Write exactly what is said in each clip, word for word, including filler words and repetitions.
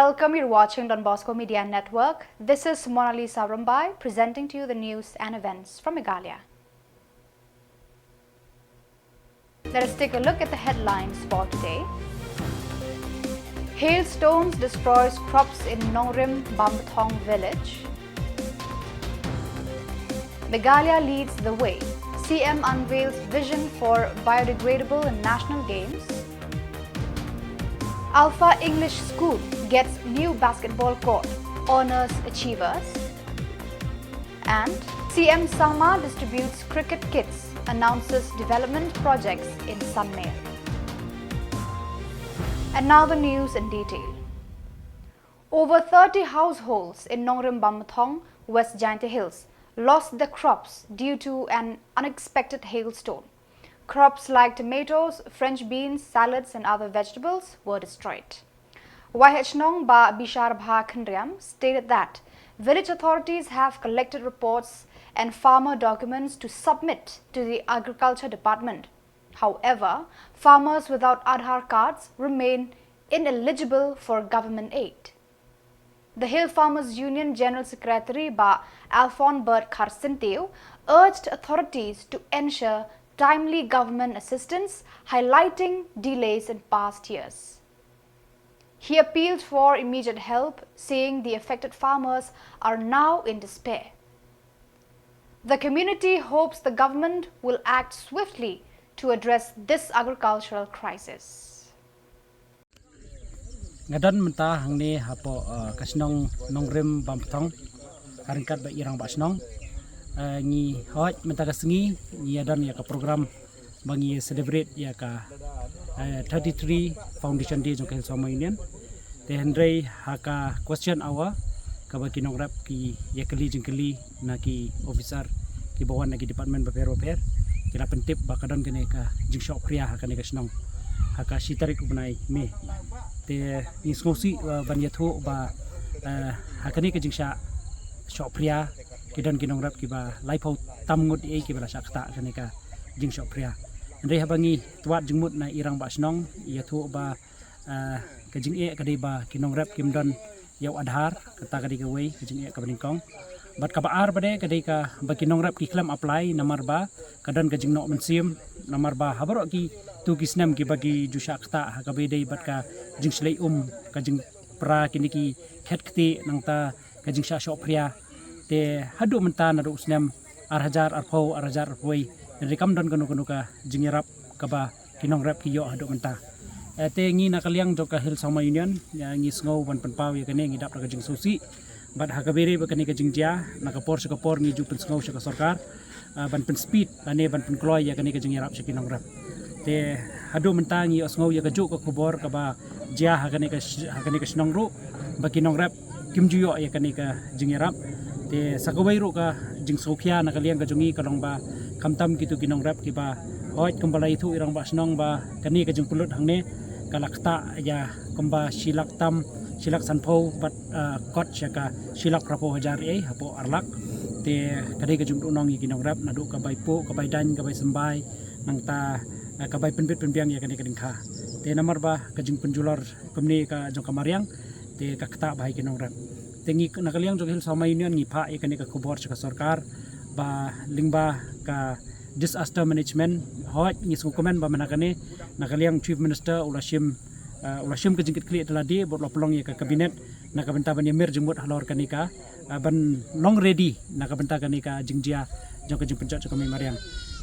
Welcome, you're watching Don Bosco Media Network. This is Monalisa Rumbai presenting to you the news and events from Meghalaya. Let us take a look at the headlines for today. Hailstones destroys crops in Nongrim Bambathong village. Meghalaya leads the way. C M unveils vision for biodegradable in national games. Alpha English School gets new basketball court, honours achievers. And C M Sangma distributes cricket kits, announces development projects in Sanmer. And now the news in detail. Over thirty households in Nongrim Bambathong, West Jaintia Hills, lost their crops due to an unexpected hailstone. Crops like tomatoes, French beans, salads, and other vegetables were destroyed. Y H Nong Bah Bisharbha Khynriam stated that village authorities have collected reports and farmer documents to submit to the Agriculture Department. However, farmers without Aadhaar cards remain ineligible for government aid. The Hill Farmers Union General Secretary Bah Alphonbert Kharsyntiew urged authorities to ensure timely government assistance, highlighting delays in past years. He appealed for immediate help, saying the affected farmers are now in despair. The community hopes the government will act swiftly to address this agricultural crisis. Nga don mynta hangne hapoh, uh, ka shnong Nongrim Bambathong, ha ryngkat bad i rangbah shnong. Uh, ngi hoi mynta ka sngi ngi ïa don ïa ka program ba ngi celebrate ïa ka, uh, thirty-three Foundation Day jong ka Hill Farmers Union. Te hynrei ha ka question hour kaba ki nongrep ki ïa kylli jingkylli na ki officer kiba wan na ki department bapher bapher, ki la pyntip ba ka don kane ka jingshoh phria ha kane ka shnong ha ka shi tarik u bnai May. Te ngi sngewsih, uh, ban ïathuh ba, uh, ha kane ka jingshah shoh phria ki don ki nongrep kiba laiphew tam ngut ïa kiba la shah ktah kane ka jingshoh phria. Hynrei haba ngi twad jingmut na i rangbah shnong ïathuh ba, uh, ka jingeh ka dei ba ki nongrep kim don ïa u Aadhaar, kata ka dei kawei ka jingeh kaba nyngkong. Bad kaba ar ba dei ka dei kaba ki nongrep ki khlem apply namar ba ka don ka jingnoh mynsiem, namar ba ha baroh kito ki snem kiba ki ju shah ktah ha kaba ïadei bad ka jingshlei um, ka jingpra kine ki khet ktieh, nangta ka jingshah shoh phria. Te haduh mynta naduh u snem ar hajar arphew, ar hajar arphew wei, hynrei kam don kano kano ka jingïarap kaba ki nongrep ki ïoh haduh mynta. Eh, te ngi na ka liang jong ka Hill Farmers Union, ïa, ngi sngew ban pynpaw ïa kane, ngi dap da ka jingsngewsih. Bad ha kaba ïadei bad kane ka jingjia, na ka por sha ka por ngi ju pynsngew sha ka sorkar, eh, ban pynspeed lane ban pynkloi ïa kane ka jingïarap sha ki nongrep. Te haduh mynta ngi ïohsngew ïa kajuh ka khubor kaba jia ha kane ka sh-, ha kane ka shnong ruh, ba ki nongrep kim ju ïoh ïa kane ka jingïarap. Te sa kawei ruh ka jingsngewkhia na ka liang ka jong ngi ka long ba khamtam kito ki nongrep kiba hoi kumba la ïathuh i rangbah shnong ba kane ka jingpynlut hangne ka la ktah ïa kumba shi lak tam, shi lak sanphew bad, ah, kot sha ka shi lak phraphew hajar ïa hapoh ar lak. Te ka dei ka jingduhnong ïa ki nongrep naduh ka bai puh, ka bai daiñ, ka bai symbai, nangta, ah, ka bai pynbit pynbiang ïa kane ka dingkha. Te namar ba ka jingpynjulor kumne ka jong ka mariang, te ka ktah bha ïa ki nongrep. Te ngi na ka liang jong ka Hill Farmers Union ngi phah ïa kane ka khubor sha ka sorkar ba lyngba ka disaster management, hoi ngi sngewkmen ba mynta kane na ka liang Chief Minister u la shim, eh, u la shim ka jingkitkhlieh te lade bad u la pynlong ïa ka cabinet na ka bynta ban ïamir jingmut halor kane ka, ah, ban long ready na ka bynta kane ka jingjia jong ka jingpynjot jong ka mei mariang.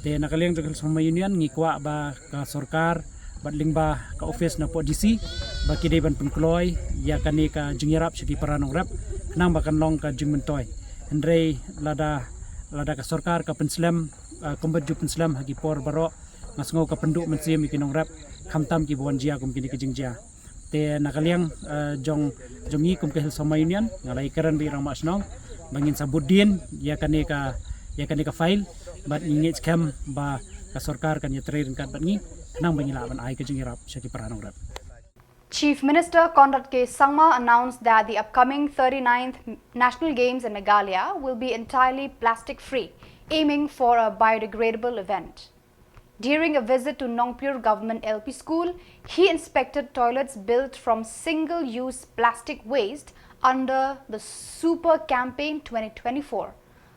Te na ka liang jong ka Hill Farmers Union ngi kwah ba ka sorkar bad lyngba ka office na poh D C ba ki dei ban pynkloi ïa kane ka jingïarap sha ki para nongrep khnang ba kan long ka jingmyntoi. Hynrei lada, lada ka sorkar ka pynslem, ah, kumba ju pynslem ha ki por baroh, nga sngew ka pynduh mynsiem ïa ki nongrep khamtam kiba wan jia kum kine ki jingjia. Te na ka liang, eh, jong, jong ngi kum ka Hill Farmers Union, nga la ïakren bad i rangbah shnong ba ngin sa bud dien ïa kane ka, ïa kane ka file bad ngi ngeit skhem ba ka sorkar kan ïatrei ryngkat bad ngi khnang ba ngin lah ban ai ka jingïarap sha ki para nongrep. Chief Minister Conrad K Sangma announced that the upcoming thirty-ninth National Games in Meghalaya will be entirely plastic free, aiming for a biodegradable event. During a visit to Nongpyur Government L P School, he inspected toilets built from single-use plastic waste under the Super Campaign twenty twenty-four,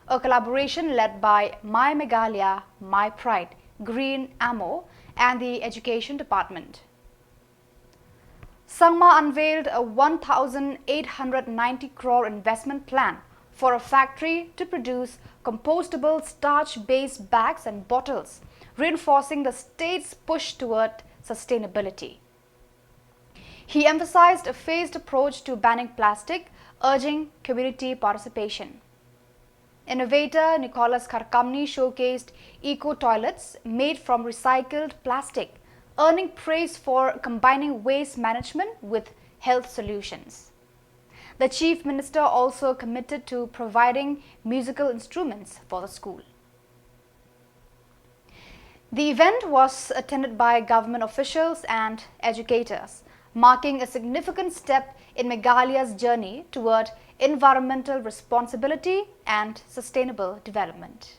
a collaboration led by My Meghalaya, My Pride, Green Ammo, and the Education Department. Sangma unveiled a one thousand eight hundred ninety crore investment plan for a factory to produce compostable starch-based bags and bottles, reinforcing the state's push toward sustainability. He emphasized a phased approach to banning plastic, urging community participation. Innovator Nicholas Kharkamni showcased eco toilets made from recycled plastic, earning praise for combining waste management with health solutions. The Chief Minister also committed to providing musical instruments for the school. The event was attended by government officials and educators, marking a significant step in Meghalaya's journey toward environmental responsibility and sustainable development.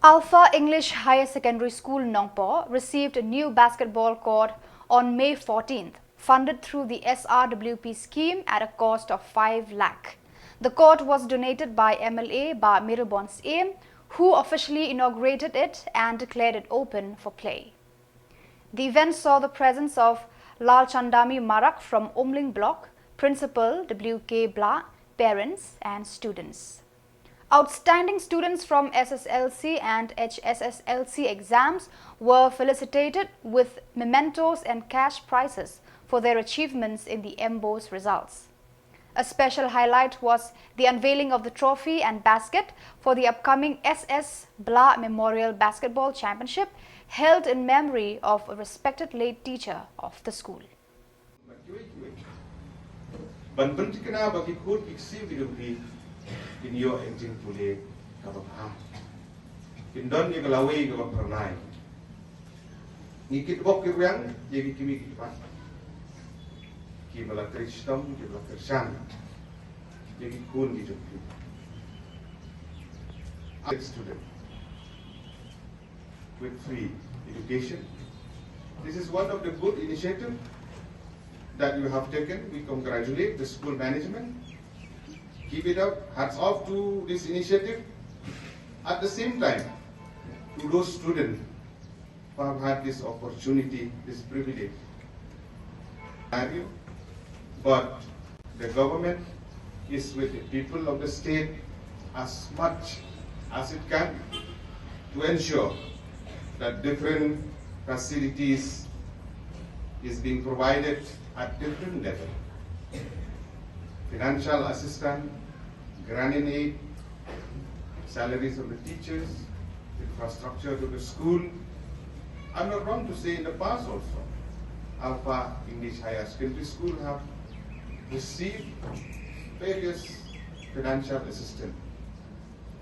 Alpha English Higher Secondary School Nongpoh received a new basketball court on May fourteenth, funded through the S R W P scheme at a cost of five lakh. The court was donated by M L A Bah Mirabon Syiem, who officially inaugurated it and declared it open for play. The event saw the presence of Lalchandami Marak from Umling Block, Principal W K Blah, parents, and students. Outstanding students from S S L C and H S S L C exams were felicitated with mementos and cash prizes for their achievements in the MBOSE results. A special highlight was the unveiling of the trophy and basket for the upcoming S S Blah Memorial Basketball Championship, held in memory of a respected late teacher of the school. Ban pynthikna ba ki khun ki ksiew ki jong phi kin ïoh ïa ka jingpule kaba bha, kin don ïa ka lawei kaba phyrnai. Ngi kitbok kitrwiang ïa ki kmie ki kpa, kiba la trei shitom, kiba la kyrshan ïa ki khun ki jong phi. Student with free education. This is one of the good initiative that you have taken. We congratulate the school management. Keep it up. Hats off to this initiative. At the same time, to those students who have had this opportunity, this privilege. But the government is with the people of the state as much as it can to ensure that different facilities is being provided at different level. Financial assistance, grant in aid, salaries of the teachers, infrastructure to the school. I'm not wrong to say in the past also, Alpha English Higher Secondary School have received various financial assistance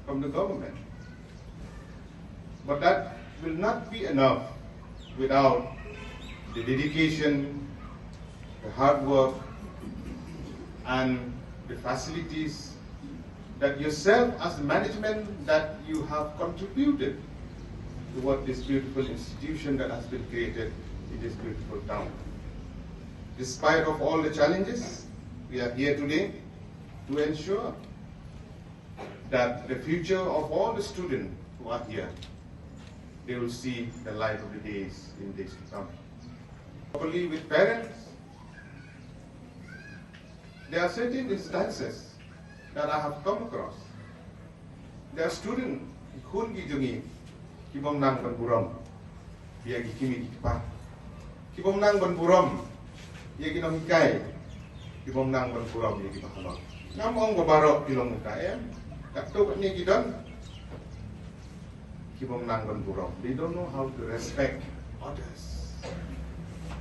from the government. But that will not be enough without the dedication, the hard work, and the facilities that yourself as management that you have contributed toward this beautiful institution that has been created in this beautiful town. Despite of all the challenges, we are here today to ensure that the future of all the students who are here, they will see the light of the days in days to come. Probably with parents, there are certain instances that I have come across. There are students, ki khun ki jong ngi, ki bym nang ban burom ïa ki kmie ki kpa, ki bym nang ban burom ïa ki nonghikai, ki bym nang ban burom ïa ki bahalor. Ngam ong ba baroh ki long kumta, em, katto katne ki don. Ki bym nang ban burom. They don't know how to respect others.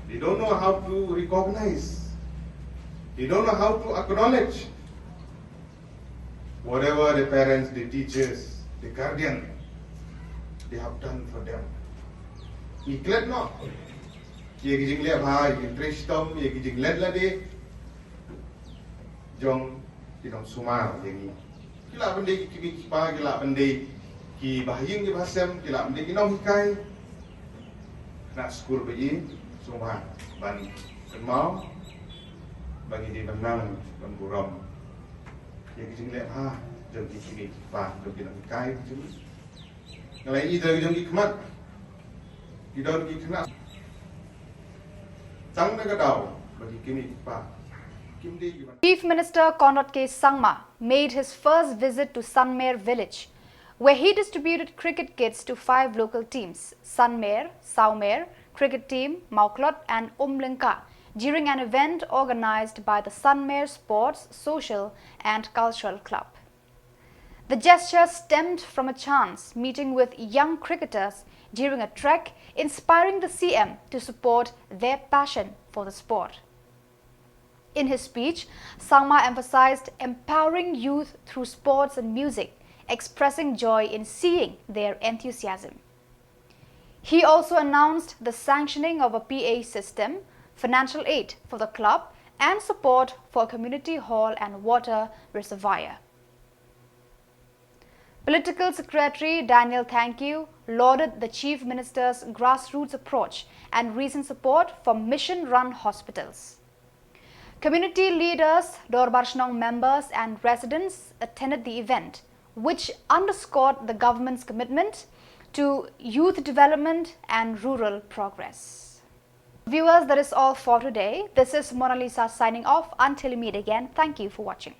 They don't know how to recognize. They don't know how to acknowledge whatever the parents, the teachers, the guardian, they have done for them. Ngi klet noh ïa ki jingleh bha, ïa ki trei shitom, ïa ki jingleh lade jong ki nongsumar ïa ngi. Ki lah ban dei ki kmie ki kpa, ki lah ban dei Ki bahaïing ki bahasem ki la ym dei ki nonghikai khynnah skul ba ïeit, sngewbha ban kynmaw ba ngi dei ban nang ban burom ïa ki jingleh bha jong ki kmie ki kpa jong ki nonghikai ki jong ngi. Nga la ïohi da ki jong ki khmat ki don ki khynnah tang na ka daw ba ki kmie ki kpa kim dei ki ban. Chief Minister Conrad K Sangma made his first visit to Sanmer village, where he distributed cricket kits to five local teams, Sanmer, Saumer, cricket team, Mawklot and Umlyngka, during an event organized by the Sanmer Sports, Social and Cultural Club. The gesture stemmed from a chance meeting with young cricketers during a trek, inspiring the C M to support their passion for the sport. In his speech, Sangma emphasized empowering youth through sports and music, expressing joy in seeing their enthusiasm. He also announced the sanctioning of a P A system, financial aid for the club, and support for a community hall and water reservoir. Political Secretary Daniel Thangkhiew lauded the Chief Minister's grassroots approach and recent support for mission-run hospitals. Community leaders, Dorbar Shnong members and residents attended the event, which underscored the government's commitment to youth development and rural progress. Viewers, that is all for today. This is Mona Lisa signing off. Until we meet again, thank you for watching.